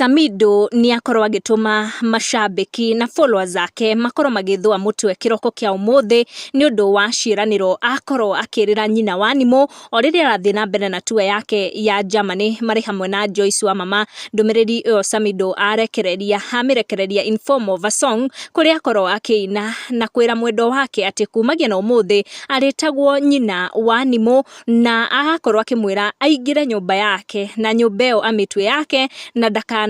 Samidoh nĩakorwo agĩtũma macambĩki na followers ake makorwo magĩthũa mũtwe kĩroko kĩa ũmũthĩ nĩ ũndũ wa ciĩranĩro akorwo akĩrĩra nyina wa Nimũ o rĩrĩa arathiĩ na mbere na tour yake ya Germany marĩ hamwe na Joyce wa Mama. Ndũmĩrĩri ĩyo Samidoh arekereria amĩrekereria in form of a song kũrĩa akorwo akĩina na kwĩra mwendwa wake atĩ kumagia na ũmũthĩ arĩtagwo nyina wa Nimũ na agakorwo akĩmwĩra aingĩre nyũmba yake na nyũmba ĩyo amĩtue yake na ndakanaigue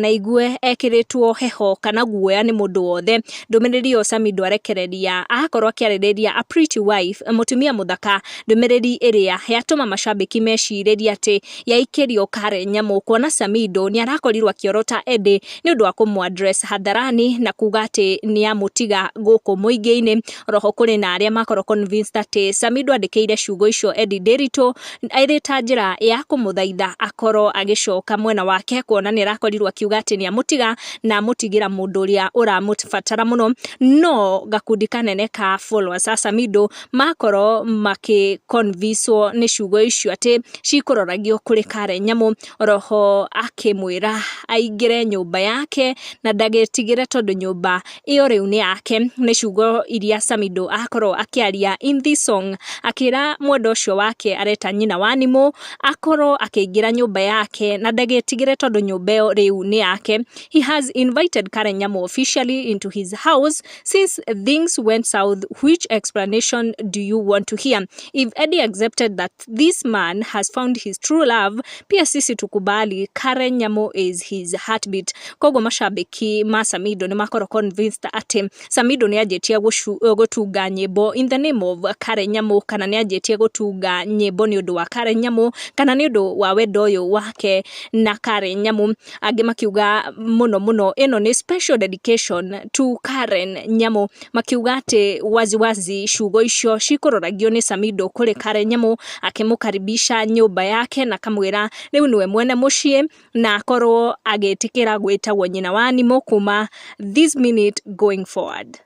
ekĩrĩtwo heho kana guoya nĩ mũndũ wothe. Ndũmĩrĩri ĩyo Samidoh arekereria akorwo akĩarĩrĩria a pretty wife, mũtumia mũthaka, ndũmĩrĩri ĩrĩa yatũma macambĩki mecirĩrie atĩ yaikĩrio Karen Nyamu kuona Samidoh nĩ arakorirwo akĩorota Eddie nĩ ũndũ wa kũmũ address hadharani na kuga atĩ nĩ amũtiga gũkũ mũingĩ-inĩ. Oroho kũrĩ na arĩa makorwo convinced atĩ Samidoh andĩkĩire ciugo icio Eddie Ndiritu ĩrĩ ta njĩra ya kũmũthaitha akorwo agĩcoka mwena wake kuona nĩ arakorirwo akiuga atĩ nĩ amũtiga na amũtigĩra mũndũ ũrĩa ũramũbatara mũno. No gakundi kanene ka followers a Samidoh makorwo makĩ convince nĩ ciugo icio atĩ cikũroragio kũrĩ Karen Nyamu. Oroho akĩmwĩra aingĩre nyũmba yake na ndagetigĩre tondũ nyũmba ĩyo rĩu nĩ yake. Nĩ ciugo iria Samidoh akorwo akĩaria in this song akĩra mwendwa ũcio wake areta nyina wa Nimũ akorwo akĩingĩra nyũmba yake na ndagetigĩre tondũ nyũmba ĩyo rĩu nĩ yake. He has invited Karen Nyamu officially into his house since things went south. Which explanation do you want to hear? If Eddie accepted that this man has found his true love, pia sisi tukubali Karen Nyamu is his heartbeat. Koguo macambĩki ma Samidoh nĩ makorwo convinced atĩ Samidoh nĩ anjĩtie gũtunga nyĩmbo in the name of Karen Nyamu kana nĩ anjĩtie gũtunga nyĩmbo nĩ ũndũ wa Karen Nyamu kana nĩ ũndũ wa wendo ũyũ wake na Karen Nyamu. Angĩ makiuga mũno mũno ĩno nĩ special dedication to Karen Nyamu, makiuga atĩ waziwazi ciugo icio cikũroragio nĩ Samidoh kũrĩ Karen Nyamu akĩmũkaribisha nyũmba yake na akamwĩra rĩu nĩwe mwene mũciĩ na akorwo agĩtĩkĩra gwĩtagwo nyina wa Nimũ kuma this minute going forward.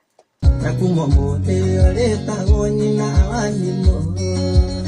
Na kuma ũmũthĩ ũrĩtagwo nyina wa Nimũ.